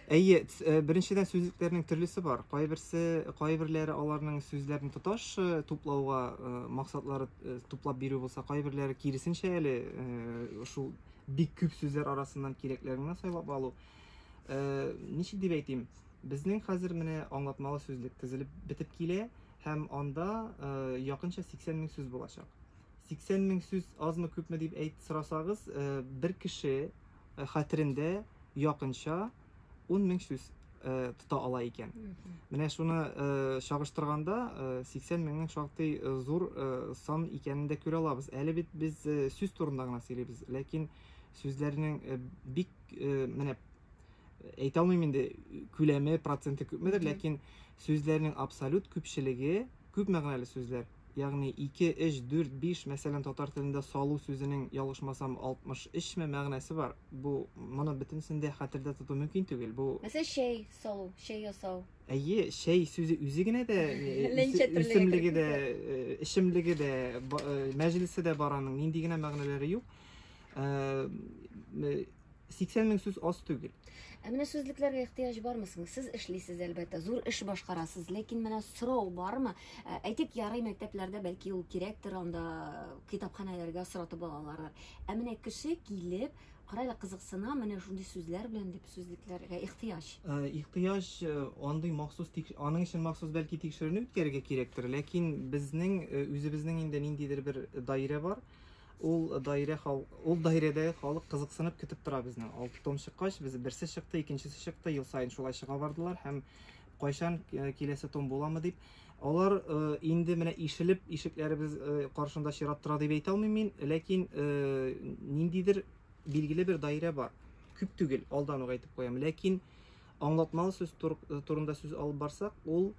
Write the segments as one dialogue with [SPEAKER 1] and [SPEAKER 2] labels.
[SPEAKER 1] Әйе, беренчедән сүзлекләрнең төрлесе бар. Кайберсе, кайберләре аларның сүзләрен тоташ туплауга максатлары туплап бирү булса, кайберләре киресенчә әле шул бик күп сүзләр арасыннан кирәкләрен генә сайлап алу. Ничек дип әйтим? Безнең хәзер менә аңлатмалы сүзлек төзелеп бетеп килә һәм анда якынча 80 мең сүз булачак. 80 мең сүз азмы күпме дип әйт сорасагыз, бер кеше хәтерендә якынча 10 мең сүз тота ала икән. Менә шуны чагыштырганда 80 меңнең шактый зур сан икәнен дә күрә алабыз. Әле бит без сүз турында гына сөйлибез, ләкин сүзләрнең бик менә әйтә алмыйм инде күләме, проценты күпмедер, ләкин сүзләрнең абсолют күпчелеге күп мәгънәле сүзләр. Ягъни 2, 3, 4, 5, мәсәлән, татар телендә салу сүзенең, ялгышмасам, 63 ме мәгънәсе бар. Бу моны бөтенесен дә хәтердә тоту мөмкин түгел. Бу
[SPEAKER 2] Мәсәлән, чәй салу, чәй ясау.
[SPEAKER 1] Әйе, чәй сүзе үзе генә дә үсемлеге дә, эчемлеге дә, мәҗлесе дә бар аның, нинди генә мәгънәләре юк. 80 мең сүз аз түгел.
[SPEAKER 2] Ә менә сүзлекләргә ихтыяҗ бармы соң? Сез эшлисез, әлбәттә, зур эш башкарасыз, ләкин менә сорау бармы? Ә, әйтик, ярый мәктәпләрдә бәлки ул кирәктер, анда китапханәләргә соратып алалардыр. Ә менә кеше килеп, кара әле кызыксына, менә шундый сүзләр белән дип сүзлекләргә ихтыяҗ.
[SPEAKER 1] Ә, ихтыяҗ э, андый махсус тик, аның өчен махсус бәлки тикшеренү үткәрергә кирәктер, ләкин безнең э, үзебезнең инде ниндидер бер даирә бар. Ул даирә хал, ул даирәдәге халык кызыксынып көтеп тора безне. Алты том чыккач, без берсе чыкты, икенчесе чыкты, ел саен шулай чыга бардылар һәм кайчан э, киләсе том буламы дип. Алар э, инде менә ишелеп ишекләребез э, каршында чират тора дип әйтә алмыйм мин, ләкин ниндидер билгеле бер даирә бар. Күп түгел, алдан ук әйтеп куям. Ләкин аңлатмалы сүз турында сүз алып барсак, ул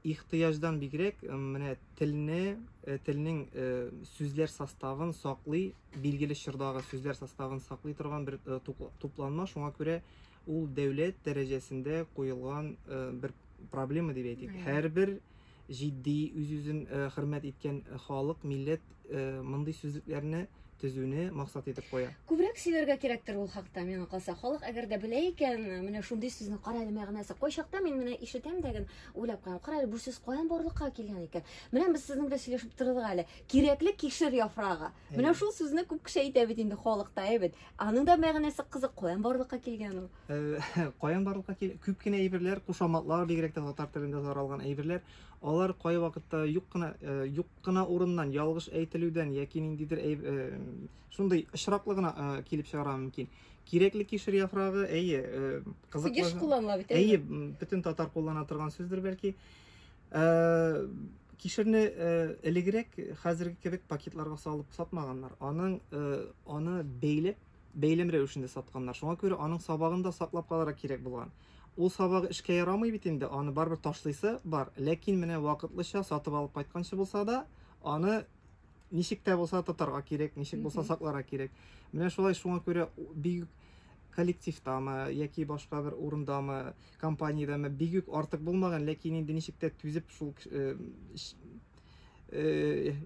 [SPEAKER 1] ихтыяҗдан бигрәк менә телне, телнең сүзләр составын саклый, билгеле чордагы сүзләр составын саклый торган бер тупланма, шуңа күрә ул дәүләт дәрәҗәсендә куелган бер проблема дип әйтик. Һәрбер җитди үз-үзен хөрмәт иткән халык, милләт мондый сүзлекләрне төзүне максат итеп куя.
[SPEAKER 2] Күбрәк сөйләргә кирәктер ул хакта, миңа калса. Халык әгәр дә белә икән, менә шундый сүзне кара әле мәгънәсе. Кайчакта мин менә ишетәм дә уйлап куям, кара әле бу сүз каян барлыкка килгән икән. Менә без сезнең белән сөйләшеп тордык әле. Кирәкле кишер яфрагы. Менә шул сүзне күп кеше әйтә бит инде халыкта, әйбәт. Аның да мәгънәсе кызык, каян барлыкка килгән ул?
[SPEAKER 1] Каян барлыкка кил? Күп кенә әйберләр, кушаматлар, бигрәк тә татар телендә таралган әйберләр, алар кайвакытта юк кына, юк кына урыннан, ялгыш әйтелүдән яки ниндидер шундый очраклы гына килеп чыгарга мөмкин. Кирәкле кишер яфрагы, әйе, кызыклы.
[SPEAKER 2] Еш кулланыла бит.
[SPEAKER 1] Әйе, бөтен татар куллана торган сүздер бәлки. Кишерне элегрәк хәзерге кебек пакетларга салып сатмаганнар. Аның аны бәйләп, бәйләм рәвешендә сатканнар. Шуңа күрә аның сабагын да саклап калырга кирәк булган. Ул сабагы эшкә ярамый бит инде, аны барыбер ташлыйсы бар. Ләкин менә вакытлыча сатып алып кайтканчы булса да, аны ничек тә булса тотарга кирәк, ничек булса сакларга кирәк. Менә шулай шуңа күрә бик коллективтамы яки башка бер урындамы, компаниядәме бик үк артык булмаган, ләкин инде ничек тә түзеп шул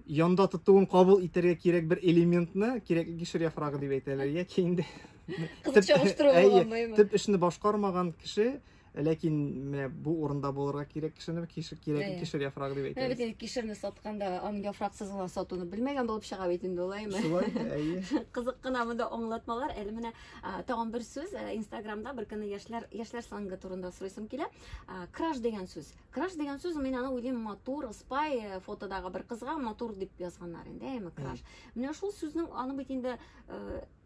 [SPEAKER 1] янда тотуын кабул итәргә кирәк бер элементны, кирәкле кишер яфрагы дип әйтәләр, яки инде
[SPEAKER 2] кызык чагыштыру булганмы?
[SPEAKER 1] Төп эшне башкармаган кеше, ләкин менә бу урында булырга кирәк кешене кишер, кирәкле кишер яфрагы дип әйтәбез.
[SPEAKER 2] Менә бит инде кишерне сатканда аның яфраксыз гына сатуны белмәгән булып чыга бит инде, улаймы?
[SPEAKER 1] Шулай, әйе.
[SPEAKER 2] Кызык кына монда аңлатмалар. Әле менә тагын бер сүз, Инстаграмда бер көнне яшьләр, яшьләр сленгы турында сорыйсым килә. Краш дигән сүз. Краш дигән сүз, мин аны уйлыйм, матур, ыспай фотодагы бер кызга матур дип язганнар инде, әйеме, краш. Менә шул сүзнең аны бит инде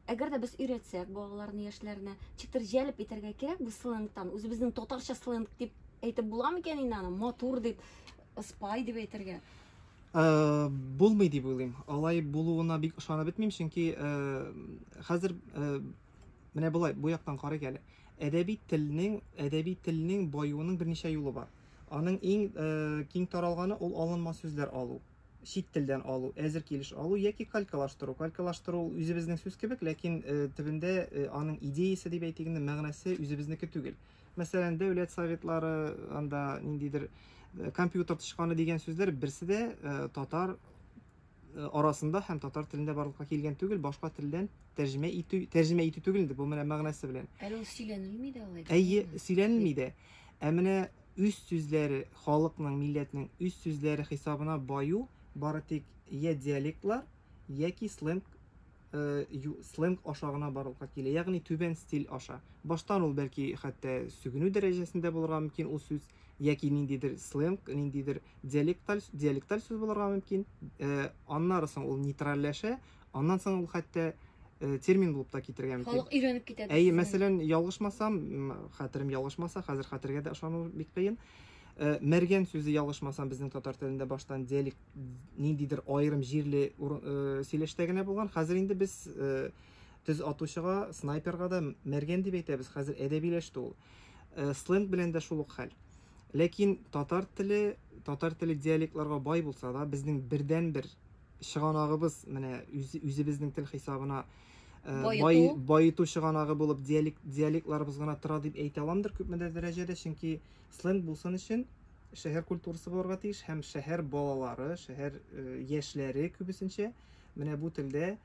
[SPEAKER 2] әгәр дә без өйрәтсәк балаларны, яшьләрне, ничектер җәлеп итәргә кирәк бу сленгтан. Үзебезнең татарча сленг дип әйтеп була микән инде аны? Матур дип, ыспай дип әйтергә.
[SPEAKER 1] Булмый дип уйлыйм. Алай булуына бик ышанып бетмим, чөнки хәзер менә болай, бу яктан карыйк әле. Әдәби телнең, әдәби телнең баюының берничә юлы бар. Аның иң киң таралганы ул алынма сүзләр алу, чит телдән алу, әзер килеш алу яки калькалаштыру. Калькалаштыру ул үзебезнең сүз кебек, ләкин төбендә аның идеясе дип әйтик инде, мәгънәсе үзебезнеке түгел. Мәсәлән, дәүләт советлары, анда ниндидер компьютер тычканы дигән сүзләр берсе дә татар арасында һәм татар телендә барлыкка килгән түгел, башка телдән тәрҗемә итү, тәрҗемә итү түгел инде, бу менә мәгънәсе белән.
[SPEAKER 2] Әле ул сөйләнелми дә алай.
[SPEAKER 1] Әйе, сөйләнелми дә. Ә менә үз сүзләре, халыкның, милләтнең үз сүзләре хисабына баю бары тик я диалектлар, яки сленг сленг аша гына барлыкка килә, ягъни түбән стиль аша. Баштан ул бәлки хәтта сүгенү дәрәҗәсендә булырга мөмкин ул сүз, яки ниндидер сленг, ниндидер диалекталь, диалекталь сүз булырга мөмкин. Аннары соң ул нейтральләшә, аннан соң ул хәтта термин булып та китергә мөмкин.
[SPEAKER 2] Халык өйрәнеп китә.
[SPEAKER 1] Әйе, мәсәлән, ялгышмасам, хәтерем ялгышмаса, хәзер хәтергә дә ышану бик кыен. Мәргән сүзе ялгышмасам безнең татар телендә баштан диалект ниндидер аерым җирле сөйләштә генә булган. Хәзер инде без төз атучыга, снайперга да мәргән дип әйтәбез. Хәзер әдәбиләште ул. Сленг белән дә шул ук хәл. Ләкин татар теле, татар теле диалектларга бай булса да, безнең бердәнбер чыганагыбыз менә үзебезнең тел хисабына
[SPEAKER 2] баету,
[SPEAKER 1] баету чыганагы булып диалект, диалектларыбыз гына тора дип әйтә аламдыр күпмедер дәрәҗәдә, чөнки сленг булсын өчен шәһәр культурасы булырга тиеш һәм шәһәр балалары, шәһәр яшьләре күбесенчә менә бу телдә,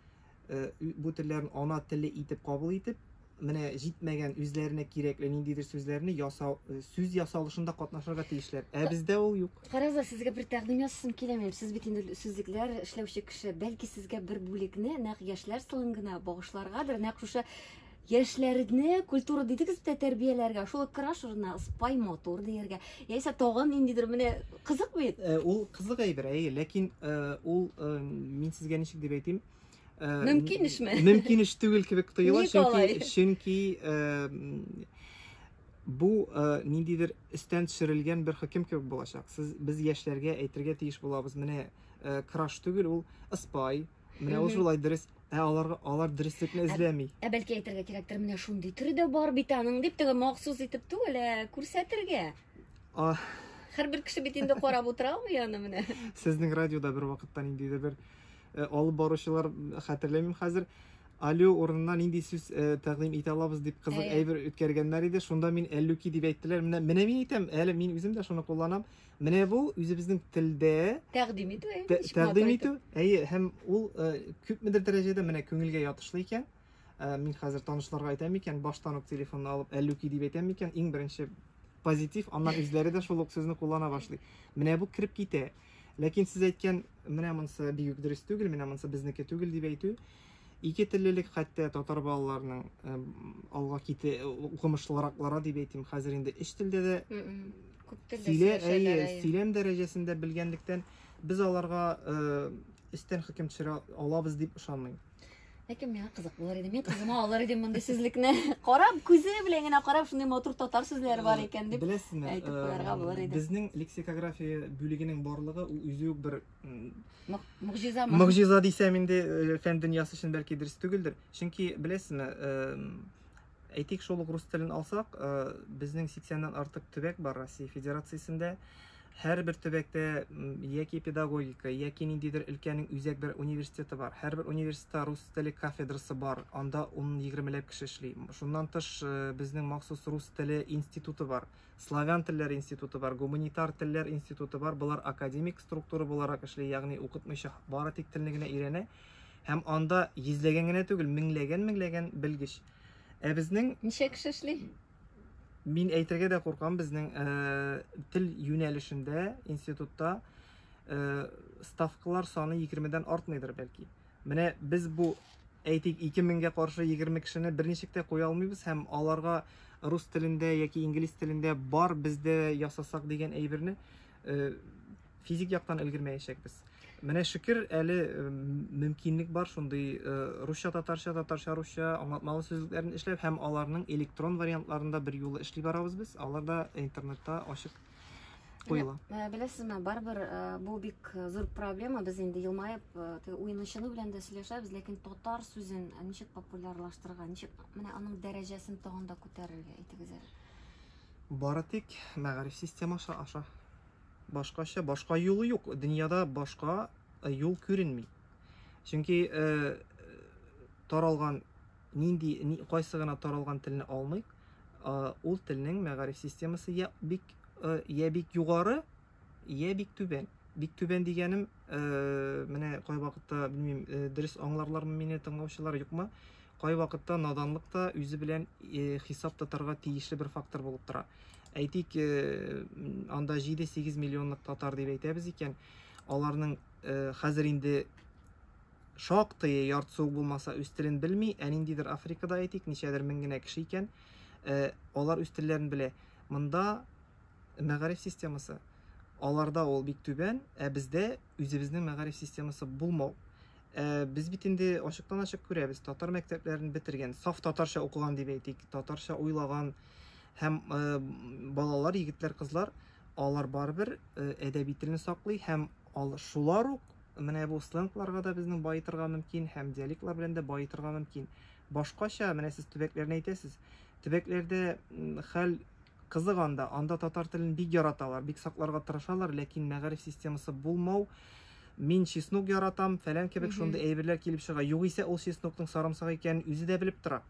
[SPEAKER 1] бу телләрен ана теле итеп кабул итеп, менә җитмәгән үзләренә кирәкле ниндидер сүзләрне ясау, сүз ясалышында катнашырга тиешләр. Ә бездә ул юк.
[SPEAKER 2] Карагыз, сезгә бер тәкъдим ясасым килә минем. Сез бит инде сүзлекләр эшләүче кеше. Бәлки сезгә бер бүлекне нәкъ яшьләр сленгына багышларгадыр, нәкъ шушы яшьләрне культура дидегез бит тәрбияләргә, шул краш урынына ыспай матур дияргә, яисә тагын ниндидер менә кызык бит.
[SPEAKER 1] Ул кызык әйбер, әйе, ләкин ул мин сезгә ничек дип әйтим?
[SPEAKER 2] Мөмкин эшме?
[SPEAKER 1] Мөмкин эш түгел кебек тоела, чөнки чөнки бу ниндидер өстән төшерелгән бер хөкем кебек булачак. Сез без яшьләргә әйтергә тиеш булабыз, менә краш түгел, ул ыспай. Менә ул шулай дөрес. Ә аларга алар дөреслекне эзләми.
[SPEAKER 2] Ә бәлки әйтергә кирәктер, менә шундый төре дә бар бит аның дип, теге махсус итеп түгел, ә күрсәтергә. Һәрбер кеше бит инде карап утыра алмый аны менә.
[SPEAKER 1] Сезнең радиода бер вакытта ниндидер бер алып баручылар, хәтерләмим хәзер, алло урынына нинди сүз тәкъдим итә алабыз дип кызык әйбер үткәргәннәр иде. Шунда мин әллүки дип әйттеләр. Менә менә мин әйтәм, әле мин үзем дә шуны кулланам. Менә бу үзебезнең телдә
[SPEAKER 2] тәкъдим итү,
[SPEAKER 1] тәкъдим итү, әйе, һәм ул күпмедер дәрәҗәдә менә күңелгә ятышлы икән. Мин хәзер танышларга әйтәм икән, баштан ук телефонны алып әллүки дип әйтәм икән, иң беренче позитив, аннан үзләре дә шул ук сүзне куллана башлый. Менә бу кереп китә. Ләкин сез әйткән, менә монысы бик үк дөрес түгел, менә монысы безнеке түгел дип әйтү, ике теллелек хәтта татар балаларының алга ките укымышлыраклары дип әйтим, хәзер инде өч телдә дә
[SPEAKER 2] күп телдә
[SPEAKER 1] сөйләшәләр. Сөйләм дәрәҗәсендә белгәнлектән без аларга өстән хөкем төшерә алабыз дип ышанмыйм.
[SPEAKER 2] Ләкин миңа кызык булыр иде. Мин кызыма алыр идем мондый сүзлекне. Карап, күзе белән генә карап, шундый матур татар сүзләре бар икән дип.
[SPEAKER 1] Беләсезме,
[SPEAKER 2] әйтеп куярга булыр иде.
[SPEAKER 1] Безнең лексикография бүлегенең барлыгы ул үзе үк бер
[SPEAKER 2] могҗизамы?
[SPEAKER 1] Могҗиза дисәм инде фән дөньясы өчен бәлки дөрес түгелдер. Чөнки беләсезме, әйтик, шул ук рус телен алсак, безнең 80-нән артык төбәк бар Россия Федерациясендә. Һәрбер төбәктә яки педагогика, яки ниндидер өлкәнең үзәк бер университеты бар. Һәрбер университетта рус теле кафедрасы бар. Анда 10-20ләп кеше эшли. Шуннан тыш безнең махсус рус теле институты бар. Славян телләре институты бар, гуманитар телләр институты бар. Болар академик структура буларак эшли, ягъни укытмыйча бары тик телне генә өйрәнә. Һәм анда йөзләгән генә түгел, меңләгән-меңләгән белгеч. Ә безнең
[SPEAKER 2] ничә кеше эшли?
[SPEAKER 1] Мин әйтергә дә куркам, безнең тел юнәлешендә институтта ставкалар саны 20-дән артмыйдыр бәлки. Менә без бу әйтик 2000-гә каршы 20 кешене берничек тә куя алмыйбыз һәм аларга рус телендә яки инглиз телендә бар бездә ясасак дигән әйберне физик яктан өлгермәячәкбез. Менә шөкер, әле мөмкинлек бар шундый русча, татарча, татарча, русча аңлатмалы сүзлекләрен эшләп һәм аларның электрон вариантларында бер юлы эшли барабыз без. Алар да интернетта ачык куела.
[SPEAKER 2] Беләсезме, барыбер бу бик зур проблема. Без инде елмаеп, уены-чыны белән дә сөйләшәбез, ләкин татар сүзен ничек популярлаштырырга, ничек менә аның дәрәҗәсен тагын да күтәрергә, әйтегез әле.
[SPEAKER 1] Бары тик мәгариф системасы аша. Башкача, башка юлы юк. Дөньяда башка юл күренми. Чөнки таралган нинди, кайсы гына таралган телне алмыйк, ул телнең мәгариф системасы я бик югары, я бик түбән. Бик түбән дигәнем, менә кайвакытта, белмим, дөрес аңларлармы мине тыңлаучылар, юкмы? Кайвакытта наданлык та үзе белән хисап тотарга тиешле бер фактор булып тора. Әйтик, анда 7-8 миллионлык татар дип әйтәбез икән, аларның хәзер инде шактые яртысы ук булмаса үз телен белми, ә ниндидер Африкада әйтик, ничәдер мең генә кеше икән, алар үз телләрен белә. Монда мәгариф системасы аларда ул бик түбән, ә бездә үзебезнең мәгариф системасы булмау. Без бит инде ачыктан-ачык күрәбез, татар мәктәпләрен бетергән, саф татарча укыган дип әйтик, татарча уйлаган һәм балалар, егетләр, кызлар, алар барыбер әдәби телне саклый һәм шулар ук менә бу сленгларга да безнең баетырга мөмкин һәм диалектлар белән дә баетырга мөмкин. Башкача, менә сез төбәкләрне әйтәсез. Төбәкләрдә хәл кызык анда. Анда татар телен бик яраталар, бик сакларга тырышалар, ләкин мәгариф системасы булмау, мин чеснок яратам, фәлән кебек шундый әйберләр килеп чыга. Югыйсә ул чеснокның сарымсак икәнен үзе дә белеп тора.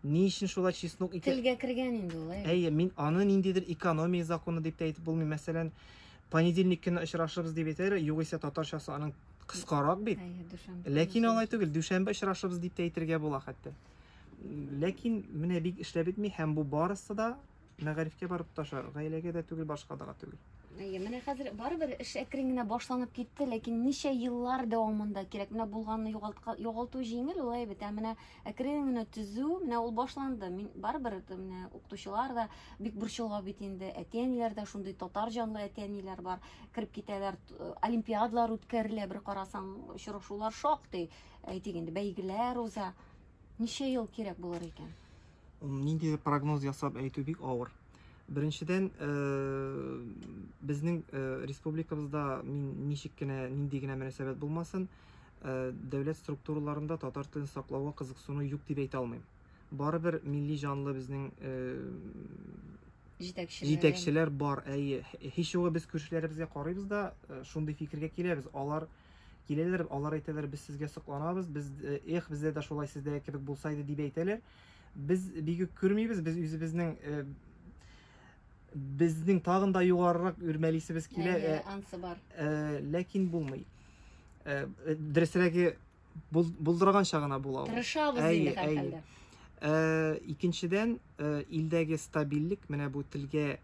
[SPEAKER 1] Ни өчен шулай чеснок икән?
[SPEAKER 2] Телгә кергән инде ул, әйе.
[SPEAKER 1] Әйе, мин аны ниндидер экономия законы дип тә әйтеп булмый. Мәсәлән, понедельник көнне очрашырбыз дип әйтәләр, югыйсә татарчасы аның кыскарак бит.
[SPEAKER 2] Әйе, дүшәмбе.
[SPEAKER 1] Ләкин алай түгел, дүшәмбе очрашырбыз дип тә әйтергә була хәтта. Ләкин менә бик эшләп бетми һәм бу барысы да мәгарифкә барып тоташа, гаиләгә дә түгел, башка да түгел.
[SPEAKER 2] Әйе, менә хәзер барыбер эш әкрен генә башланып китте, ләкин ничә еллар дәвамында кирәк. Менә булганны югалту җиңел ул бит, ә менә әкрен генә төзү, менә ул башланды. Мин барыбер менә укытучылар да бик борчыла бит инде, әти-әниләр дә шундый татар җанлы әти-әниләр бар, кереп китәләр, олимпиадалар үткәрелә, бер карасаң, очрашулар шактый, әйтик инде, бәйгеләр уза. Ничә ел кирәк булыр икән?
[SPEAKER 1] Ниндидер прогноз ясап әйтү бик авыр. Беренчедән, безнең республикабызда мин ничек кенә, нинди генә мөнәсәбәт булмасын, дәүләт структураларында татар телен саклауга кызыксыну юк дип әйтә алмыйм. Барыбер милли җанлы безнең җитәкчеләр бар. Әйе, һич югы без күршеләребезгә карыйбыз да, шундый фикергә киләбез. Алар киләләр, алар әйтәләр, без сезгә сокланабыз, без эх, бездә дә шулай сездә кебек булса иде дип әйтәләр. Без бик үк күрмибез, без үзебезнең безнең тагын да югарырак үрмәлисебез килә.
[SPEAKER 2] Әйе, ансы бар.
[SPEAKER 1] Ләкин булмый. Дөресрәге, булдырганча гына була ул.
[SPEAKER 2] Тырышабыз инде һәрхәлдә.
[SPEAKER 1] Икенчедән, илдәге стабильлек, менә бу телгә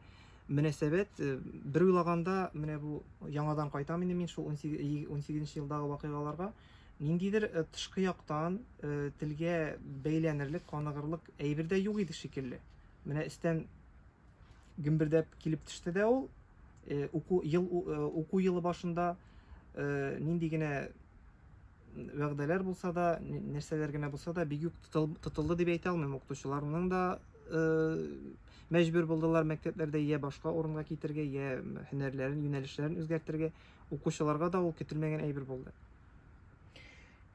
[SPEAKER 1] мөнәсәбәт, бер уйлаганда, менә бу яңадан кайтам инде мин шул 18 елдагы вакыйгаларга, ниндидер тышкы яктан телгә бәйләнерлек, каныгырлык әйбер дә юк иде шикелле. Менә өстән гөмбердәп килеп төште дә ул, уку елы башында нинди генә вәгъдәләр булса да, нәрсәләр генә булса да, бик үк тотылды дип әйтә алмыйм. Укытучыларның да мәҗбүр булдылар мәктәпләрдә я башка урынга китергә, я һөнәрләрен, юнәлешләрен үзгәртергә. Укучыларга да ул көтелмәгән әйбер булды.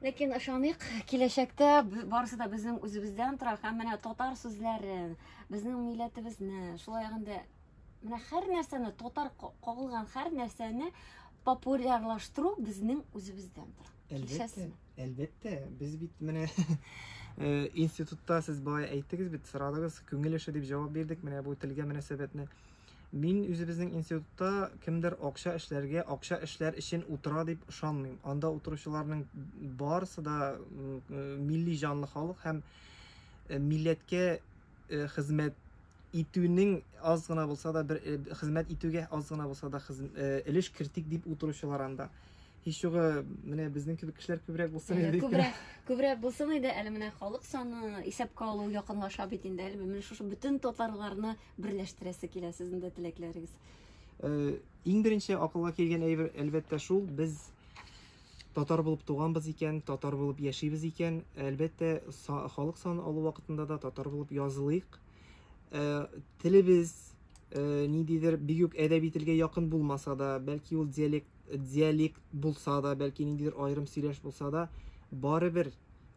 [SPEAKER 2] Ләкин ышаныйк, киләчәктә барысы да безнең үзебездән тора һәм менә татар сүзләрен, безнең милләтебезне, шулай ук инде менә һәр нәрсәне, татар кагылган һәр нәрсәне популярлаштыру безнең үзебездән тора.
[SPEAKER 1] Әлбәттә, әлбәттә, без бит менә институтта сез болай әйттегез бит, сорадыгыз, күңел эше дип җавап бирдек менә бу телгә мөнәсәбәтне. Мин үзебезнең институтта кемдер акча эшләргә, акча эшләр өчен утыра дип ышанмыйм. Анда утыручыларның барысы да милли җанлы халык һәм милләткә хезмәт итүнең аз гына булса да бер хезмәт итүгә аз гына булса да өлеш кертик дип утыручылар анда. Һич югы менә безнең кебек кешеләр күбрәк булсын иде.
[SPEAKER 2] Күбрәк, күбрәк булсын иде. Әле менә халык саны исәпкә алу якынлаша бит инде. Әле менә шушы бөтен татарларны берләштерәсе килә, сезнең дә теләкләрегез.
[SPEAKER 1] Иң беренче акылга килгән әйбер, әлбәттә, шул, без татар булып туганбыз икән, татар булып яшибез икән, әлбәттә, халык саны алу вакытында да татар булып язылыйк. Телебез ниндидер бик үк әдәби телгә якын булмаса да, бәлки ул диалект булса да, бәлки ниндидер аерым сөйләш булса да, барыбер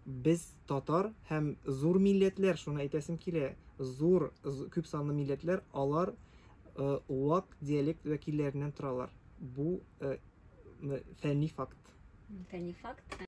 [SPEAKER 1] без татар һәм зур милләтләр, шуны әйтәсем килә, зур, күп санлы милләтләр, алар вак диалект вәкилләреннән торалар. Бу фәнни факт.
[SPEAKER 2] Фәнни факт.